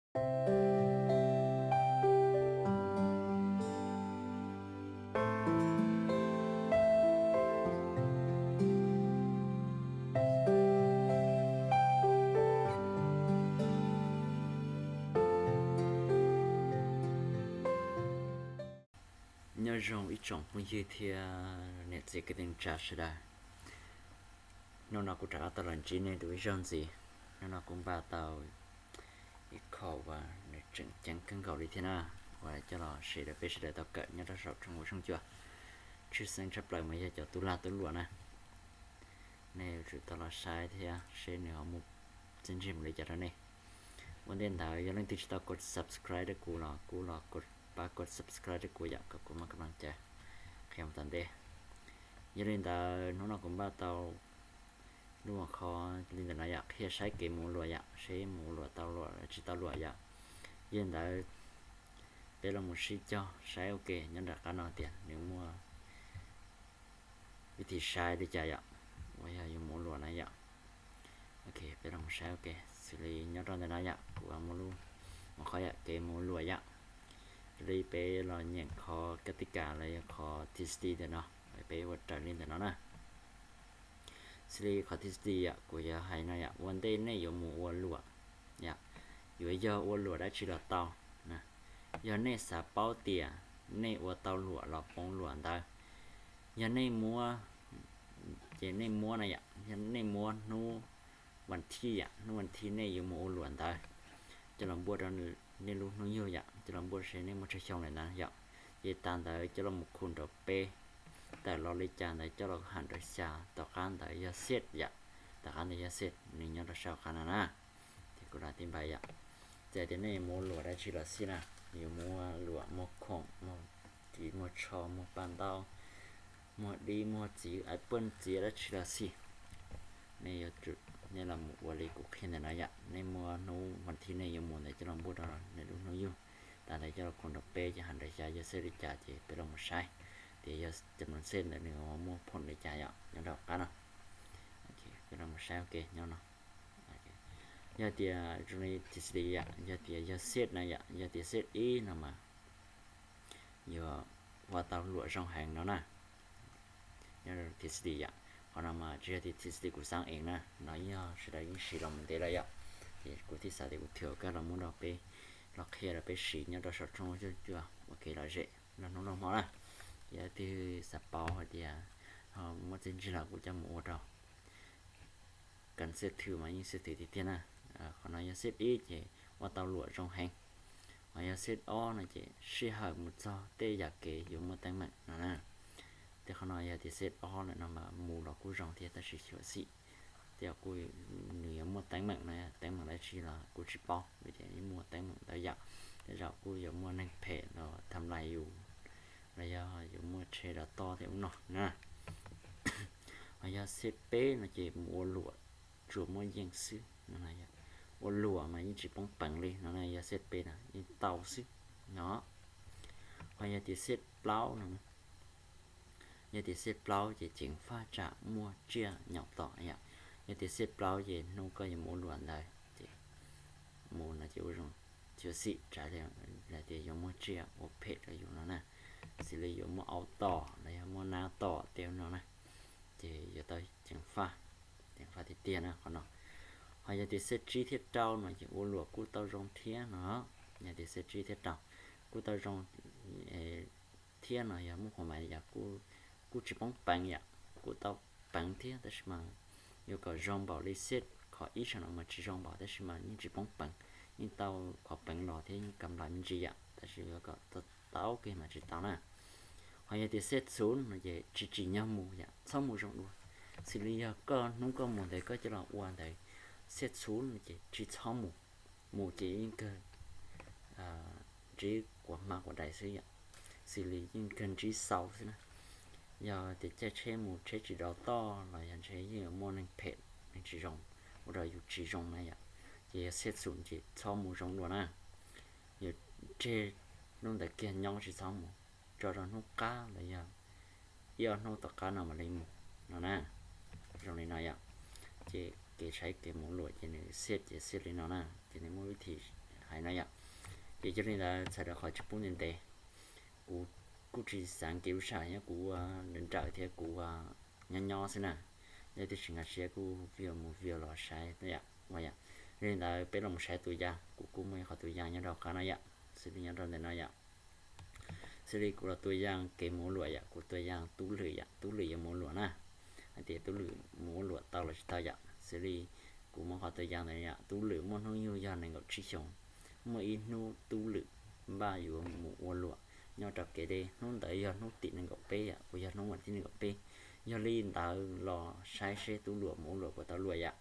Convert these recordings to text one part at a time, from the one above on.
Nyob zoo ib tsoom phooj ywg thiab niam txiv kwv tij neej tsa sawv daws. Hnub no kuv rov qab tau los ntsib nej dua ib zaug ntxiv. Hnub no kuv npaj tau ib qho uas nws tseem ceeb kawg nkaus li thiab na, uas coj los share rau peb sawv daws tau kawm nyob rau saum tshooj ua tshooj cua. Tshwj xeeb tshaj plaws mas yog cov tub lag tub luam na. Nej yuav tsum tau los saib thiab seb nws ho muaj txiaj ntsig mus li cas rau nej. Ua ntej ntawd yog leej twg tsis tau kov subscribe rau kuv los kuj los pab kov subscribe rau kuv yom, kom kuv muaj kab lav cai qhia mus tom ntej. Yog li ntawd hnub no kuv npaj tau lub qhov li ntawm no yom, qhia saib kev mus ua luam yom, seb mus ua luam tau luam tsis tau luam yom. Yog li ntawd peb los mus sib cog saib ua ke nyob nram qab no tias nws muaj vib thim saib li cas yom, uas yog yuav mus ua luam na yom. Ok, peb los mus saib ua ke. Xws li nyob rau ntawm no yom, kuv muaj lub mus qhov yom, kev mus ua luam yom. Li peb los nyeem qhov kab tij kas los yog qhov thij xi ntawm no, peb ua raws li ntawm no na. Xws li qhov thij xi yom, kuv yuav hais no yom, ua ntej nej yuav mus ua luam yom, yuav yog ua luam dab tsi los tau na. Yog nej xav paub tias nej ua tau luam los poob luam ntawd, yog nej muab, ces nej muab no yom, yog nej muab hnub vas thij yom, hnub vas thij nej yuav mus ua luam ntawd coj los npuaj rau nej lub hnub yug yom, coj los npuaj seb nej muaj tsawg xyoo lawm na yom. Ces tas ntawd coj los mus khu nrov peb, tawm los li cas ntawd coj los ham nrov xya, tom qab ntawd yog xej yom, tom qab ntawd yog xej, nws nyob rau sab qab no na. Ces kuv lam tij npais yom, txawm tias nej mus ua luam dab tsi los xij na, yuav muaj luam, muaj khoom, muaj ris, muaj tsho, muaj paj ntaub, muaj dib, muaj txiv, apple txiav dab tsi los xij, nej yuav tsum, nej los mus ua li kuv qhia ntawm no yom, nej muab hnub vas thij nej yuav mus ntawd coj los npuaj rau nej lub hnub yug, tas ntawd coj los khu nrov peb ces ham nrov xya yog xej li cas ces peb los mus saib tias yog cov xej ntawd nws muaj khoom li cas yom, nyob rau qab no. Peb los mus saib ua ke nyob no. Yog tias zoo li thij xi yom, yog tias yog xej na yom, yog tias xej ib no mas yuav ua tau luam zoo heev no na. Nyob rau thij xi yom, qhov no mas tsis yog tias thij xi kuv xav ees na, no yog sawv daws yeej siv los mus ntev lawm yom. Ces kuv thiaj xav tias kuv thim kab los muab rau peb, los qhia rau peb siv nyob rau saum tshooj cuaj cuaj ua kev lom zem los hnub los hmo na. Ces leej twg xav paub hais tias ho muaj txiaj ntsig los kuv coj mus ua rau. Kas xej thwm mas yeej xej thwm tiag tiag na. Qhov no yog xej ib ces ua tau luam zoo heev. Ho yog xej ob no ces sij hawm mus txog tej yam kev yuav muaj teeb meem no na. Tej qhov no yog tias xej ob lawm no mas mus los kuj zoo thiab tab sis xyuam xim, tej zaum kuj nws yuav muaj teeb meem no, teeb meem dab tsi los kuj tsis paub, vim tias yeej muaj teeb meem ntau yam. Tej zaum kuj yuav muaj neeg phem los tham lais yus, los yog yuav muaj tsheb los toj tej ub no na. Ho yog xej peb no ces mus ua luam tsuas muaj yeej xwb no. Ua luam mas yeej tsis poob peev li no na, yog xej peb no yeej tau xwb no. Ho yog tias xej plaub no, yog tias xej plaub ces ceev faj tsam muaj tsiaj nyaum tom yom. Yog tias xej plaub ces hnub koj yuav mus ua luam ntawd ces mus no ces ua zoo xyuam xim tsam hais tias yuav muaj tsiaj ua phem rau yus no na. Xws li yuav muaj aub tom los yog muaj nab tom tej no na, ces yuav tau ceev faj, ceev faj tiag tiag na qhov no. Ho yog tias xej tsib thiab rau no ces ua luam kuj tau zoo thiab no. Yog tias xej tsib thiab rau kuj tau zoo thiab no, yog muaj qhuas mas yog kuj tsis poob peev yom, kuj tau peev thiab tab sis mas yuav kom zoo npaum li xej qhov ib saum no mas tsis zoo npaum tab sis mas yeej tsis poob peev, yeej tau qhov peev los thiab yeej kam nplas me ntsis yom, tab sis yuav kom tau kiag mas tsis tau na. Ho yog tias xej xuv no ces tsis tsim nyog mus yom, txhob mus zoo dua. Xws li yog koj hnub koj mus ntawd koj coj los ua ntawd, xej xuv no ces tsis txhob mus, mus ces yeej kawg ntsib quav hmab quav dais xwb yom, xws li yeej kawg ntsib xau xwb na. Yog tias caij tsheb mus tsheb tsis rau toj los yog ntshe yeej yuav muaj neeg phem neeg tsis zoo ua rau yus tsis zoo na yom. Ces yog xej xuv ces txhob mus zoo dua na, yuav tseg hnub ntawd kiag nyob tsis txhob mus, tso rau hnub qab los yog ib ob hnub tom qab no mam li mus no na. Zoo li no yom. Ces kev saib kev mus luam ces nws xej ces xej li no na, ces nws muaj vib thim hais no yom. Ces yog li ntawd txhawm rau qhov tsis pub ntev ntev, kuv kuj tsis xav kev ua sam nyob kuv ua nrawm nrawm thiab kuv ua nyob nyob xwb na. Nej twb tsis nkag siab kuj view mus view los saib yom. Yog li ntawd peb los saib tus yaj, kuv kuj muaj ib qhov tus yaj nyob rau qab no yom, xws li nyob rau ntawm no yom. Xws li kuv los tua yaj kev mus ua luam yom, kuv tua yaj tub lwm yom, tub lwm yuav mus ua luam na. Hais tias tub lwm mus ua luam tau los tsis tau yom. Xws li kuv muab qhov tua yaj ntawd yom, tub lwm muaj hnub nyoog yog nees nkaum tsib xyoos, muaj ib hnub tub lwm npaj yuav mus ua luam nyob rau kev deb, hnub ntawd yog hnub tim nees nkaum peb yom, uas yog hnub vas thib nees nkaum peb. Yog li ntawd los saib seb tub lwm mus ua luam puas tau luam yom.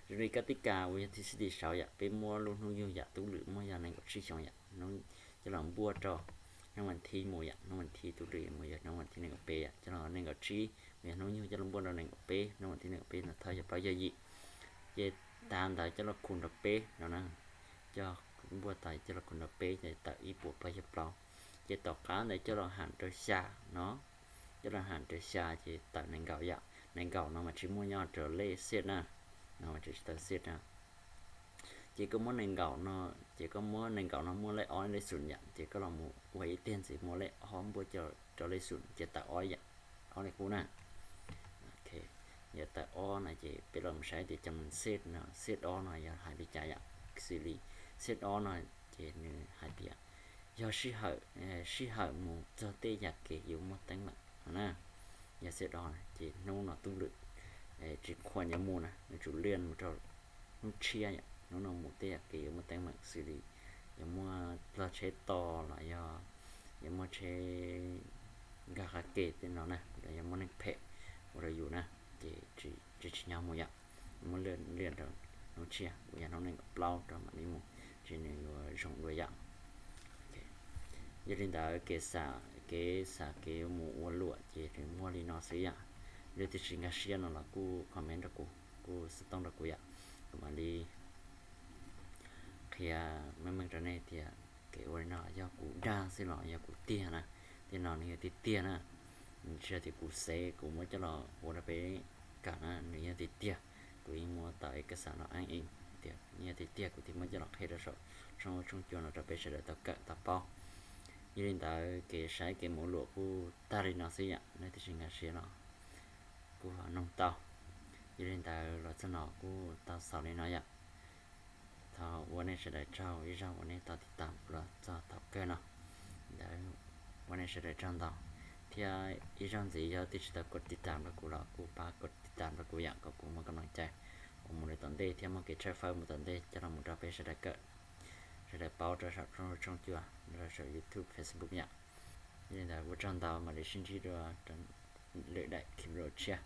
Zoo li kab tib kas uas yog thib xib tim saud yom, peb muab lub hnub nyoog yom, tub lwm muaj yog nees nkaum tsib xyoos yom, coj los npuaj rau hnub vas thib mus yom, hnub vas thib tub lwm mus yog hnub vas thib nees nkaum peb yom, coj los nees nkaum tsib uas yog hnub nyoog coj los npuaj rau nees nkaum peb, hnub vas thib nees nkaum peb no thawj yog plaub yog yim. Ces tas ntawd coj los khu rau peb no na, coj npuaj tas coj los khu rau peb ces tawm ib puas plaub yog plaub. Ces tom qab ntawd coj los ham rau xya no, coj los ham rau xya ces tawm nees nkaum yom, nees nkaum no mas tsis muaj nyob rau lej xiaj na, no mas tsis tau xiaj na. Ces koj muab nees nkaum no, ces koj muab nees nkaum no muaj lej ob lej xum yom, ces koj los mus ua ib tiag ntxiv muaj lej ob npuaj rau lej xum ces tawm ob yom, ob li qub na. Yog tawm ob no ces peb los saib tias cov xiaj no, xiaj ob no yog hais li cas yom. Xws li xiaj ob no ces nws hais tias yog sij hawm, sij hawm mus txog tej yam kev yuav muaj teeb meem no na. Yog xiaj ob ces hnub no tub lwm tsis khuam yuav mus na, nws tsum liaj mus rau hnub tshiab yom, hnub no mus tej yam kev yuav muaj teeb meem xws li yuav muaj plog tsheb to los yog yuav muaj tsheb nkag qab ke tej no na, los yog muaj neeg phem ua rau yus na, ces tsis tsim nyog mus yom. Muab liaj rau hnub tshiab uas yog hnub nees nkaum plaub rau mam li mus, ces nws yuav zoo dua yom. Yog li ntawd kev xav, kev xav kev mus ua luam ces nws muaj li no xwb yom. Leej twg tsis nkag siab no los kuj comment rau kuv, kuj xov tooj rau kuv yom, kuv mam li qhia meej meej rau nej tias kev ua li no yog kuv dag xwb los yog kuv tiag na. Tej no nws yog tiag tiag na, tsis yog tias kuv xav kuv muab coj los ua rau peb kam na, nws yog tiag tiag. Kuv yeej muab tau ib kaj xav no eeb eeb tias yog tiag tiag kuv thiaj muab coj los qhia rau saum tshooj ua tshooj cua no rau peb sawv daws tau kawm tau paub. Yog li ntawd kev saib kev mus ua luam kuj tag li no xwb yom, nej twb tsis nkag siab los kuj ho noog tau. Yog li ntawd los txog no kuj tau xaus li no yom. Thov ua nej sawv daws tsaug ib zaug uas nej tau tiv tam los txog thaum kawg no. Ntawd ua nej sawv daws tsaug ntau, thiab ib zaug ntxiv yog twb tsis tau kov tiv tam rau kuv los kuj pab kov tiv tam rau kuv yom, kom kuv muaj kab noom cai uas mus li tom ntej thiab muaj kev tshawb fawb mus tom ntej coj los mus rau peb sawv daws kawm, sawv daws paub rau saum tshooj cua, rau saum YouTube, Facebook yom. Yog li ntawd ua tsaug ntau, mam li sib ntsib dua lwm daim clip tshiab.